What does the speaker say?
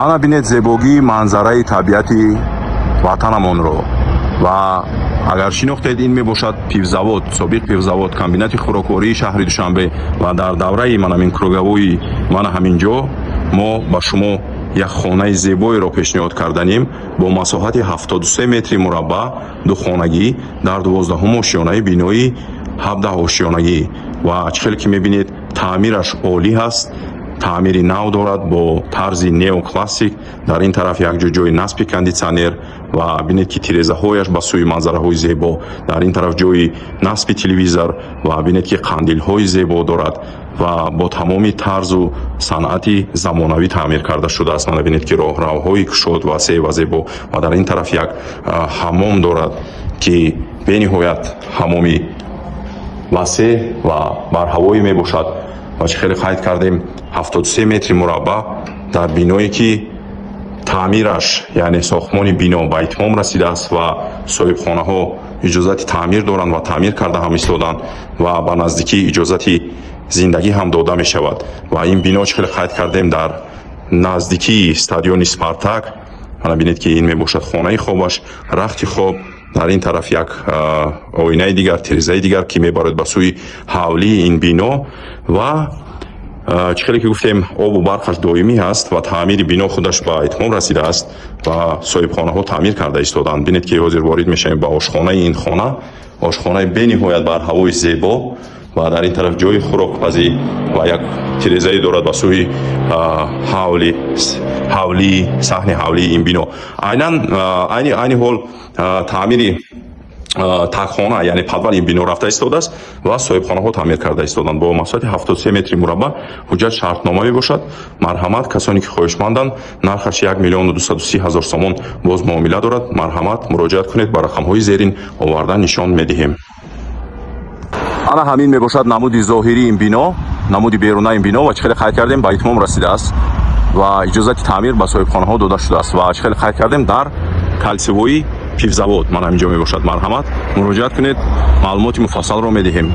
Ана бинед зебогии манзараи табиати ватанамонро. Ва агар шинохтед, ин мебошад пивзавод, собиқ пивзавод, комбинати хӯроквории шаҳри Душанбе. Ва дар давраи мана ҳамин круговой, мана ҳамин ҷо мо ба шумо як хонаи зебоеро пешниҳод карданем бо масоҳати 73 метри мураббаъ, духонагӣ, дар 12-ҳум ошёнаи бинои 17 ошёнагӣ. Ва чӣ хеле ки мебинед, таъмираш олӣ ҳаст, таъмири нав дорад бо тарзи неоклассик. Дар ин тараф якҷо ҷои насби кондитсионер ва бинед, ки тирезаҳояш ба сӯи манзараҳои зебо. Дар ин тараф ҷои насби телевизор ва бинед, ки қандилҳои зебо дорад ва бо тамоми тарзу санъати замонавӣ таъмир карда шудааст. Мана бинед, ки роҳравҳои кушод, васеъ ва зебо. Ва дар ин тараф як ҳаммом дорад, ки бениҳоят ҳаммоми васеъ ва барҳавое мебошад. Ва чӣ хеле қайд кардем, 73 метри мураббаъ дар биное, ки таъмираш, яъне сохтмони бино ба итмом расидааст ва соҳибхонаҳо иҷозати таъмир доранд ва таъмир карда ҳам истоданд ва ба наздикӣ иҷозати зиндагӣ ҳам дода мешавад. Ва ин бино, чӣ хеле қайд кардем, дар наздикии стадиони «Спартак». Мана бинед, ки ин мебошад хонаи хобаш, рахти хоб. Дар ин тараф як оинаи дигар, тирезаи дигар, ки мебарад ба сӯи ҳавлии ин бино. Ва чӣ хеле ки гуфтем, обу барқаш доимӣ ҳаст ва таъмири бино худаш ба итмом расидааст ва соҳибхонаҳо таъмир карда истоданд. Бинед, ки ҳозир ворид мешавем ба ошхонаи ин хона, ошхонаи бениҳоят барҳавои зебо. Ва дар ин тараф ҷои хӯрокпазӣ ва як тирезае дорад ба сӯи ҳавли, ҳавлии, саҳни ҳавлии ин бино. Айнан айни ҳол таъмири тагхона, яъне подвал ин бино рафта истодааст ва соҳибхонаҳо таъмир карда истоданд. Бо масоҳати 73 метри мураббаъ, ҳуҷҷат шартнома мебошад. Марҳамат, касоне ки хоҳишманданд. Нархаш 1 230 000 сомон, боз муомила дорад. Марҳамат, муроҷиат кунед ба рақамҳои зерин, оварда нишон медиҳем. Ана ҳамин мебошад намуди зоҳирии ин бино, намуди берунаи ин бино. Ва чӣ хеле қайд кардем, ба итмом расидааст ва иҷозати таъмир ба соҳибхонаҳо дода шудааст. Ва чӣ хеле қайд кардем, дар кольцевой пивзавод, ман ҳамин ҷо мебошад. Марҳамат, муроҷиат кунед, маълумоти муфассалро медиҳем.